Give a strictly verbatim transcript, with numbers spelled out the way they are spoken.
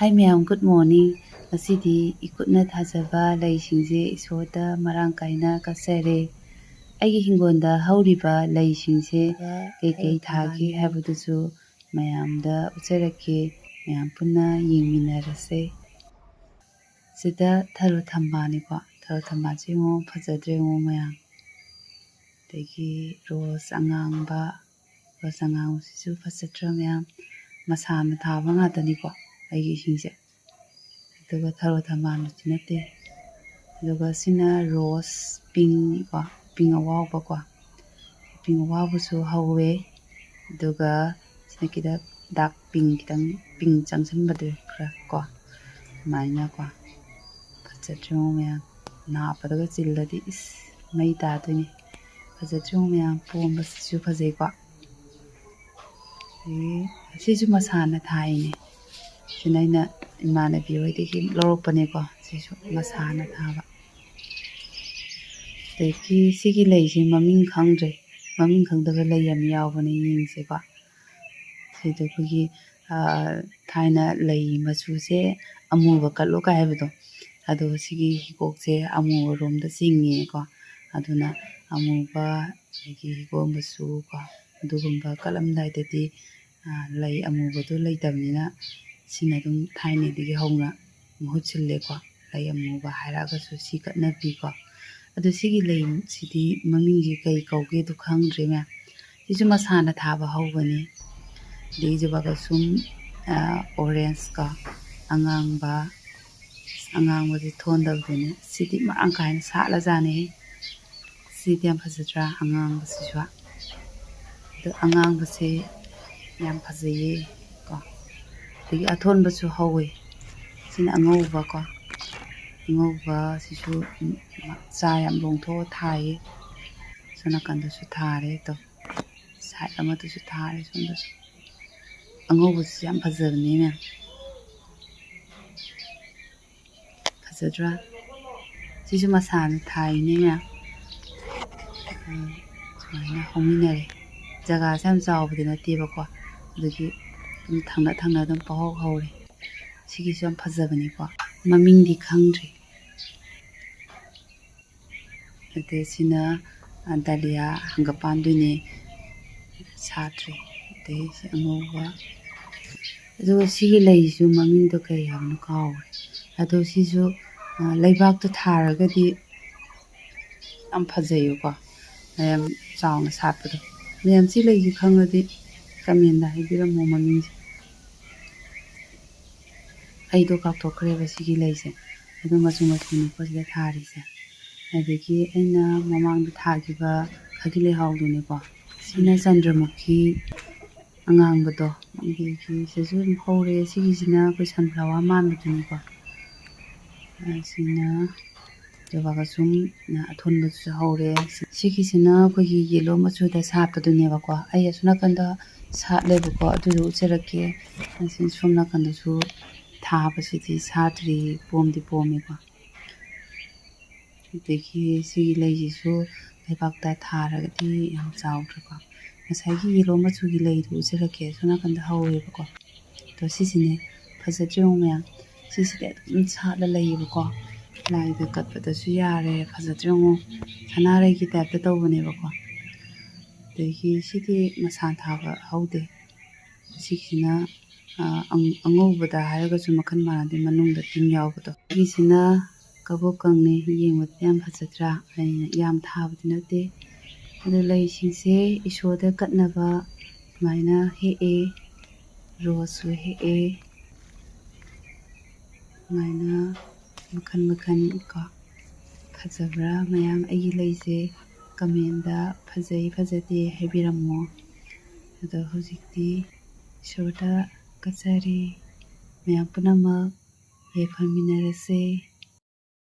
Hi ꯃꯌꯥꯝ, good morning꯫ ꯉꯁꯤꯗꯤ ꯏꯈꯨꯠꯅ ꯊꯥꯖꯕ ꯂꯩꯁꯤꯡꯁꯦ ꯏꯁꯣꯔꯗ ꯃꯔꯥꯡ ꯀꯥꯏꯅ ꯀꯠꯆꯔꯦ꯫ ꯑꯩꯒꯤ ꯍꯤꯡꯒꯣꯜꯗ ꯍꯧꯔꯤꯕ ꯂꯩꯁꯤꯡꯁꯦ ꯀꯩꯀꯩ ꯊꯥꯒꯦ ꯍꯥꯏꯕꯗꯨꯁꯨ ꯃꯌꯥꯝꯗ ꯎꯠꯆꯔꯛꯀꯦ꯫ ꯃꯌꯥꯝ ꯄꯨꯟꯅ ꯌꯦꯡꯃꯤꯟꯅꯔꯁꯦ꯫ ꯁꯤꯗ ꯊꯔꯣ ꯊꯝꯕꯥꯜꯅꯤꯀꯣ꯫ ꯊꯔꯣ ꯊꯝꯕꯥꯜꯁꯦ ꯌꯦꯡꯉꯣ, ꯐꯖꯗ꯭ꯔꯦ ꯌꯦꯡꯉꯣ ꯃꯌꯥꯝ꯫ ꯑꯗꯒꯤ ꯔꯣꯁ ꯑꯉꯥꯡꯕ, ꯔꯣꯁ ꯑꯉꯥꯡꯕꯁꯤꯁꯨ ꯐꯖꯗ꯭ꯔꯥ ꯃꯌꯥꯝ? ꯃꯁꯥꯅ ꯊꯥꯕ ꯉꯥꯛꯇꯅꯤꯀꯣ ꯑꯩꯒꯤ ꯏꯁꯤꯡꯁꯦ꯫ ꯑꯗꯨꯒ ꯊꯔꯣ ꯊꯝꯕꯥꯜꯗꯨꯗꯤ ꯅꯠꯇꯦ꯫ ꯑꯗꯨꯒ ꯁꯤꯅ ꯔꯣꯁ ꯄꯤꯡ ꯀꯣ, ꯄꯤꯡ ꯑꯋꯥꯎꯕ ꯀꯣ꯫ ꯄꯤꯡ ꯑꯋꯥꯎꯕꯁꯨ ꯍꯧꯋꯦ꯫ ꯑꯗꯨꯒ ꯁꯤꯅ ꯈꯤꯇꯪ ꯗꯥꯛ ꯄꯤꯡ, ꯈꯤꯇꯪ ꯄꯤꯡ ꯆꯪꯁꯤꯟꯕꯗꯣ ꯈꯔ ꯀꯣ, ꯑꯗꯨꯃꯥꯏꯅ ꯀꯣ꯫ ꯐꯖꯗ꯭ꯔꯣ ꯃꯌꯥꯝ? ꯅꯥꯞꯄꯗꯒ ꯆꯤꯜꯂꯗꯤ ꯏꯁ, ꯃꯩ ꯇꯥꯗꯣꯏꯅꯤ꯫ ꯐꯖꯗ꯭ꯔꯣ ꯃꯌꯥꯝ? ꯄꯣꯝꯕꯁꯤꯁꯨ ꯐꯖꯩꯀꯣ꯫ ꯑꯗꯒꯤ ꯁꯤꯁꯨ ꯃꯁꯥꯅ ꯊꯥꯏꯅꯦ꯫ ꯁꯤꯅ ꯑꯩꯅ ꯏꯃꯥꯟꯅꯕꯤ ꯍꯣꯏꯗꯒꯤ ꯂꯧꯔꯛꯄꯅꯦꯀꯣ꯫ ꯁꯤꯁꯨ ꯃꯁꯥꯅ ꯊꯥꯕ꯫ ꯑꯗꯒꯤ ꯁꯤꯒꯤ ꯂꯩꯁꯦ ꯃꯃꯤꯡ ꯈꯪꯗ꯭ꯔꯦ꯫ ꯃꯃꯤꯡ ꯈꯪꯗꯕ ꯂꯩ ꯌꯥꯝ ꯌꯥꯎꯕꯅꯦ, ꯌꯦꯡꯁꯦꯀꯣ꯫ ꯁꯤꯗ ꯑꯩꯈꯣꯏꯒꯤ, ꯑ, ꯊꯥꯏꯅ ꯂꯩ ꯃꯆꯨꯁꯦ ꯑꯃꯨꯕ ꯀꯠꯂꯣ ꯀꯥꯏ ꯍꯥꯏꯕꯗꯣ, ꯑꯗꯣ ꯁꯤꯒꯤ ꯍꯤꯒꯣꯛꯁꯦ ꯑꯃꯨꯕꯔꯣꯝꯗ ꯆꯤꯡꯉꯦꯀꯣ꯫ ꯑꯗꯨꯅ ꯑꯃꯨꯕ, ꯑꯗꯒꯤ ꯍꯤꯒꯣꯛ ꯃꯆꯨ ꯀꯣ, ꯑꯗꯨꯒꯨꯝꯕ ꯀꯠꯂꯝꯗꯥꯏꯗꯗꯤ, ꯑ, ꯂꯩ ꯑꯃꯨꯕꯗꯣ ꯂꯩꯇꯕꯅꯤꯅ ꯁꯤꯅ ꯑꯗꯨꯝ ꯊꯥꯏꯅꯗꯒꯤ ꯍꯧꯅ ꯃꯍꯨꯠ ꯁꯤꯜꯂꯦꯀꯣ꯫ ꯂꯩ ꯑꯃꯨꯕ ꯍꯥꯏꯔꯛꯑꯒꯁꯨ ꯁꯤ ꯀꯠꯅꯕꯤꯀꯣ꯫ ꯑꯗꯣ ꯁꯤꯒꯤ ꯂꯩꯁꯤꯗꯤ ꯃꯃꯤꯡꯁꯤ ꯀꯩ ꯀꯧꯒꯦꯗꯣ ꯈꯪꯗ꯭ꯔꯦ ꯃꯌꯥꯝ꯫ ꯁꯤꯁꯨ ꯃꯁꯥꯅ ꯊꯥꯕ ꯍꯧꯕꯅꯤ꯫ ꯑꯗꯒꯤ ꯖꯨꯕꯥꯀꯨꯁꯨꯝ, ꯑ, orange ꯀꯣ, ꯑꯉꯥꯡꯕ, ꯑꯉꯥꯡꯕꯁꯦ ꯊꯣꯟꯗꯕꯗꯨꯅꯦ꯫ ꯁꯤꯗꯤ ꯃꯔꯥꯡ ꯀꯥꯏꯅ ꯁꯥꯠꯂꯖꯥꯠꯅꯦ꯫ ꯁꯤꯗꯤ ꯌꯥꯝ ꯐꯖꯗ꯭ꯔꯥ? ꯑꯉꯥꯡꯕꯁꯤꯁꯨ꯫ ꯑꯗꯣ ꯑꯉꯥꯡꯕꯁꯦ ꯌꯥꯝ ꯐꯖꯩꯌꯦ ꯀꯣ꯫ ꯑꯗꯒꯤ ꯑꯊꯣꯟꯕꯁꯨ ꯍꯧꯋꯦ꯫ ꯁꯤꯅ ꯑꯉꯧꯕ ꯀꯣ꯫ ꯑꯉꯧꯕꯁꯤꯁꯨ ꯃꯆꯥ ꯌꯥꯝ ꯂꯣꯡꯊꯣꯛꯑ ꯊꯥꯏꯌꯦ꯫ ꯁꯣꯝ ꯅꯥꯀꯟꯗꯁꯨ ꯊꯥꯔꯦ꯫ ꯑꯗꯣ side ꯑꯃꯗꯁꯨ ꯊꯥꯔꯦ꯫ ꯁꯣꯝꯗꯁꯨ ꯑꯉꯧꯕꯁꯤꯁꯨ ꯌꯥꯝ ꯐꯖꯕꯅꯦ ꯃꯌꯥꯝ꯫ ꯐꯖꯗ꯭ꯔꯥ? ꯁꯤꯁꯨ ꯃꯁꯥꯅ ꯊꯥꯏꯅꯦ ꯃꯌꯥꯝ꯫ ꯑ, ꯁꯨꯃꯥꯏꯅ ꯍꯧꯃꯤꯟꯅꯔꯦ꯫ ꯖꯒꯥꯁꯦ ꯌꯥꯝ ꯆꯥꯎꯕꯗꯤ ꯅꯠꯇꯦꯕꯀꯣ꯫ ꯑꯗꯨꯒꯤ ꯑꯗꯨꯝ ꯊꯪꯅ ꯊꯪꯅ ꯑꯗꯨꯝ ꯄꯪꯍꯧ ꯍꯧꯔꯦ꯫ ꯁꯤꯒꯤꯁꯨ ꯌꯥꯝ ꯐꯖꯕꯅꯤꯀꯣ, ꯃꯃꯤꯡꯗꯤ ꯈꯪꯗ꯭ꯔꯤ꯫ ꯑꯗꯩ ꯁꯤꯅ, ꯑ, ꯗꯥꯂꯤꯌꯥ ꯍꯪꯒꯄꯥꯟꯗꯨꯅꯦ ꯁꯥꯠꯇ꯭ꯔꯤ꯫ ꯑꯗꯩ ꯁꯤ ꯑꯉꯧꯕ꯫ ꯑꯗꯨꯒ ꯁꯤꯒꯤ ꯂꯩꯁꯤꯁꯨ ꯃꯃꯤꯡꯗꯣ ꯀꯩ ꯍꯥꯏꯕꯅꯣ ꯀꯥꯎꯔꯦ꯫ ꯑꯗꯣ ꯁꯤꯁꯨ, ꯑ, ꯂꯩꯕꯥꯛꯇ ꯊꯥꯔꯒꯗꯤ ꯌꯥꯝ ꯐꯖꯩꯌꯦꯀꯣ, ꯌꯥꯝ ꯆꯥꯎꯅ ꯁꯥꯠꯄꯗꯣ꯫ ꯃꯌꯥꯝ ꯁꯤ ꯂꯩꯁꯤ ꯈꯪꯉꯗꯤ ꯀꯃꯦꯟꯗ ꯍꯥꯏꯕꯤꯔꯝꯃꯣ ꯃꯃꯤꯡꯁꯦ꯫ ꯑꯩꯗꯣ ꯀꯥꯎꯊꯣꯛꯈ꯭ꯔꯦꯕ ꯁꯤꯒꯤ ꯂꯩꯁꯦ꯫ ꯑꯗꯨ ꯃꯆꯨ ꯃꯆꯨꯅꯤꯀꯣ ꯁꯤꯗ ꯊꯥꯔꯤꯁꯦ꯫ ꯑꯗꯒꯤ ꯑꯩꯅ ꯃꯃꯥꯡꯗ ꯊꯥꯈꯤꯕ ꯈꯥꯒꯤ ꯂꯩꯍꯥꯎꯗꯨꯅꯤꯀꯣ꯫ ꯁꯤꯅ ꯆꯟꯗ꯭ꯔꯃꯨꯈꯤ ꯑꯉꯥꯡꯕꯗꯣ꯫ ꯑꯗꯒꯤ ꯁꯤꯗꯁꯨ ꯑꯗꯨꯝ ꯍꯧꯔꯦ꯫ ꯁꯤꯒꯤꯁꯤꯅ ꯑꯩꯈꯣꯏ sunflower ꯃꯥꯟꯕꯗꯨꯅꯤꯀꯣ꯫ ꯑꯁꯤꯅ ꯖꯣꯕꯥ ꯀꯁꯨꯝ ꯑꯊꯣꯟꯕꯗꯨꯁꯨ ꯍꯧꯔꯦ꯫ ꯁꯤꯒꯤꯁꯤꯅ ꯑꯩꯈꯣꯏꯒꯤ yellow ꯃꯆꯨꯗ ꯁꯥꯠꯄꯗꯨꯅꯦꯕꯀꯣ꯫ ꯑꯩ ꯑꯁꯣꯝ ꯅꯥꯀꯟꯗ ꯁꯥꯠꯂꯦꯕꯀꯣ, ꯑꯗꯨꯗꯣ ꯎꯠꯆꯔꯛꯀꯦ꯫ ꯑꯁꯤ ꯁꯣꯝ ꯅꯥꯀꯟꯗꯁꯨ ꯊꯥꯕꯁꯤꯗꯤ ꯁꯥꯠꯇ꯭ꯔꯤ, ꯄꯣꯝꯗꯤ ꯄꯣꯝꯃꯦꯀꯣ꯫ ꯑꯗꯒꯤ ꯁꯤꯒꯤ ꯂꯩꯁꯤꯁꯨ ꯂꯩꯕꯥꯛꯇ ꯊꯥꯔꯒꯗꯤ ꯌꯥꯝ ꯆꯥꯎꯗ꯭ꯔꯦꯀꯣ꯫ ꯉꯁꯥꯏꯒꯤ yellow ꯃꯆꯨꯒꯤ ꯂꯩꯗꯨ ꯎꯠꯆꯔꯛꯀꯦ, ꯑꯁꯣꯝ ꯅꯥꯀꯟꯗ ꯍꯧꯋꯦꯕꯀꯣ꯫ ꯑꯗꯣ ꯁꯤꯁꯤꯅꯦ, ꯐꯖꯗ꯭ꯔꯣ ꯌꯦꯡꯉꯣ ꯃꯌꯥꯝ? ꯁꯤꯁꯤꯗꯤ ꯑꯗꯨꯝ ꯁꯥꯠꯂ ꯂꯩꯌꯦꯕꯀꯣ꯫ ꯂꯥꯏꯗ ꯀꯠꯄꯗꯁꯨ ꯌꯥꯔꯦ, ꯐꯖꯗ꯭ꯔꯣ ꯌꯦꯡꯉꯣ? ꯁꯅꯥꯔꯩꯒꯤ type ꯇ ꯇꯧꯕꯅꯦꯕꯀꯣ꯫ ꯑꯗꯒꯤ ꯁꯤꯗꯤ ꯃꯁꯥ ꯊꯥꯕ ꯍꯧꯗꯦ꯫ ꯁꯤꯒꯤꯁꯤꯅ, ꯑ, ꯑꯪ-, ꯑꯉꯧꯕꯗ ꯍꯥꯏꯔꯒꯁꯨ ꯃꯈꯜ ꯃꯥꯟꯅꯗꯦ, ꯃꯅꯨꯡꯗ ꯇꯤꯟ ꯌꯥꯎꯕꯗꯣ꯫ ꯁꯤꯒꯤꯁꯤꯅ ꯀꯕꯣꯛ ꯀꯪꯅꯦ, ꯌꯦꯡꯕꯗ ꯌꯥꯝ ꯐꯖꯗ꯭ꯔꯥ? ꯑꯩꯅ ꯌꯥꯝ ꯊꯥꯕꯗꯤ ꯅꯠꯇꯦ꯫ ꯑꯗꯣ ꯂꯩꯁꯤꯡꯁꯦ ꯏꯁꯣꯔꯗ ꯀꯠꯅꯕ ꯁꯨꯃꯥꯏꯅ ꯍꯦꯛꯑꯦ, rose ꯁꯨ ꯍꯦꯛꯑꯦ꯫ ꯁꯨꯃꯥꯏꯅ ꯃꯈꯜ ꯃꯈꯜ ꯀꯣ꯫ ꯐꯖꯕ꯭ꯔꯥ ꯃꯌꯥꯝ? ꯑꯩꯒꯤ ꯂꯩꯁꯦ ꯀꯃꯦꯟꯗ ꯐꯖꯩ ꯐꯖꯗꯦ ꯍꯥꯏꯕꯤꯔꯝꯃꯣ꯫ ꯑꯗꯣ ꯍꯧꯖꯤꯛꯇꯤ ꯏꯁꯣꯔꯗ ꯀꯠꯆꯔꯤ꯫ ꯃꯌꯥꯝ ꯄꯨꯝꯅꯃꯛ ꯌꯥꯏꯐꯃꯤꯟꯅꯔꯁꯦ꯫